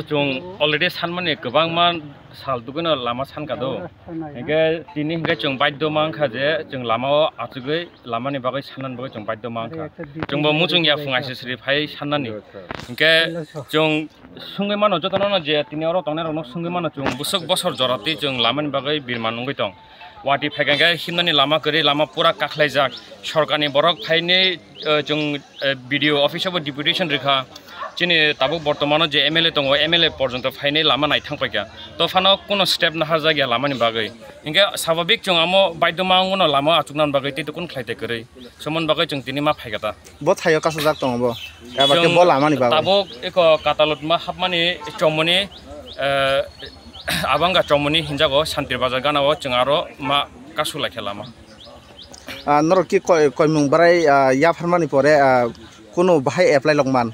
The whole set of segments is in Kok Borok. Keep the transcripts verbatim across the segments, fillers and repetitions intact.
Chwng already sanmani kwbangma sal tugwino lama sankha do. Hingke tini hingke chwng baidho mankha je chwng lamao achugwi lamani bagwi sanna bagwi chwng baidho mankha. Chwngbo muchung ya phung aisisri phai sannani. Hingke chwng sungwi mano jotono je tini oro tongnai rokno sungwi mano chwng busuk bosor jorati chwng lamani bagwi birman wngwi tong. Wati phaikha himnani lama kwrwi, lama pura kakhlaijak. Sorkarni borok phainwi, eh, chwng, eh, B D O office o bo deputation rikha. Chini tabuk bortomano je M L A tongo, M L A porjonto phainwi lama naithang paikha. To phano kuno step naharjak ya lamani bagwi. Hinkhe swababik chwng amo baidhoma wngmano lama achuknani bagwi tei to kun khlai tei kwrwi. Sumon bagwi chwng tini ma phaikha ta. Bo thaio kasajak tongo bo. Aba khe Chwng bo lamani bagwi. Tabuk eko Katalutma hapmani chomoni, eh, abangga chomoni hinjago Santir Bazar ganao chwng aro ma kasu laikha lama. Ah, norok ki koi-, koimung bwrai, ah, yapharmani pore, ah, kunu bahai apply lokman?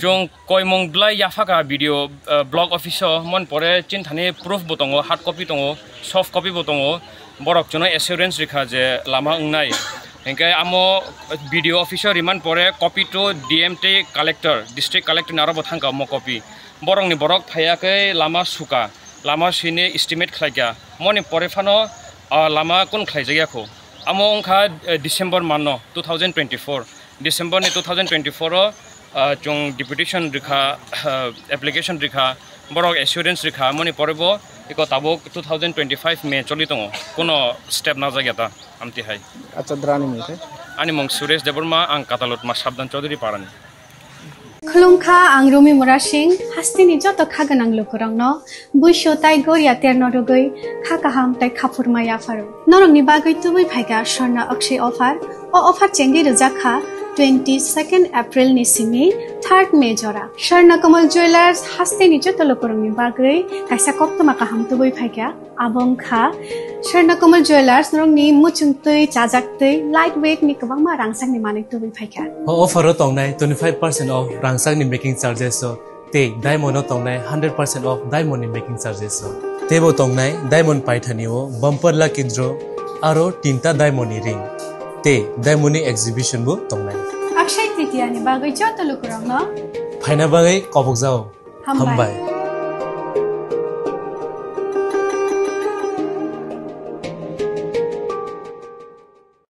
Chwng koimung bwlai yaphakha B D O, ah, block office o, mon pore chinthani proof bo tongo, hard copy tongo, soft copy bo tongo. Borok chwngno assurance rikha je lama wngnai. Hinkhe amo B D O office o riman pore copy to D M tei collector, district collector ni aro bo thangkha omo copy. Borokni borok phaiya khe lama suka, lama sini estimate khlaikha. Moni pore phano, ah, lama kun khlaijakya kho. Amo wngkha, eh, December manno two thousand twenty-four. December ni two thousand twenty-four o, ah, chwng deputation rikha, ah, application rikha, borok assurance rikha, moni pore bo eko tabuk two thousand twenty-five May choli tongo, kuno step najak ya ta amtwi hai. Acha, drani mung khe? Ani mung Suresh Debbarma, ang Katalutma Sabdan Chaudhary Parani. Khulumkha, ang Rumi Murasing, hasteni joto kha gwnang lukurokno buisu tai goria terno rwgwi kha kaham tai khaphurma yapharo. Norokni bagwi tubui phaikha Swarna Akshay offer. O offer chengwi rwjak kha twenty-second April ni simi third May jora. Swarna Kamal Jewellers hasteni joto lukurokni bagwi kaisa koktwma kaham tubui phaikha. Abo wngkha Swarna Kamal Jewellers, norokni muchung twi, chajak twi, light weight ni kwbangma rangchakni manwi tubui phaikha. O offer o tongnai twenty-five percent off rangchakni making charges o tei diamond o tongnai hundred percent off diamond ni making charges o. Teibo tongnai diamond paithani o bumper lucky draw aro tinta diamond ni ring tei diamond ni exhibition bo tongnai. Akshay Tritiya ni bagwi joto lukurokno phaina bagwi kobokjao. Hambai. Hambai.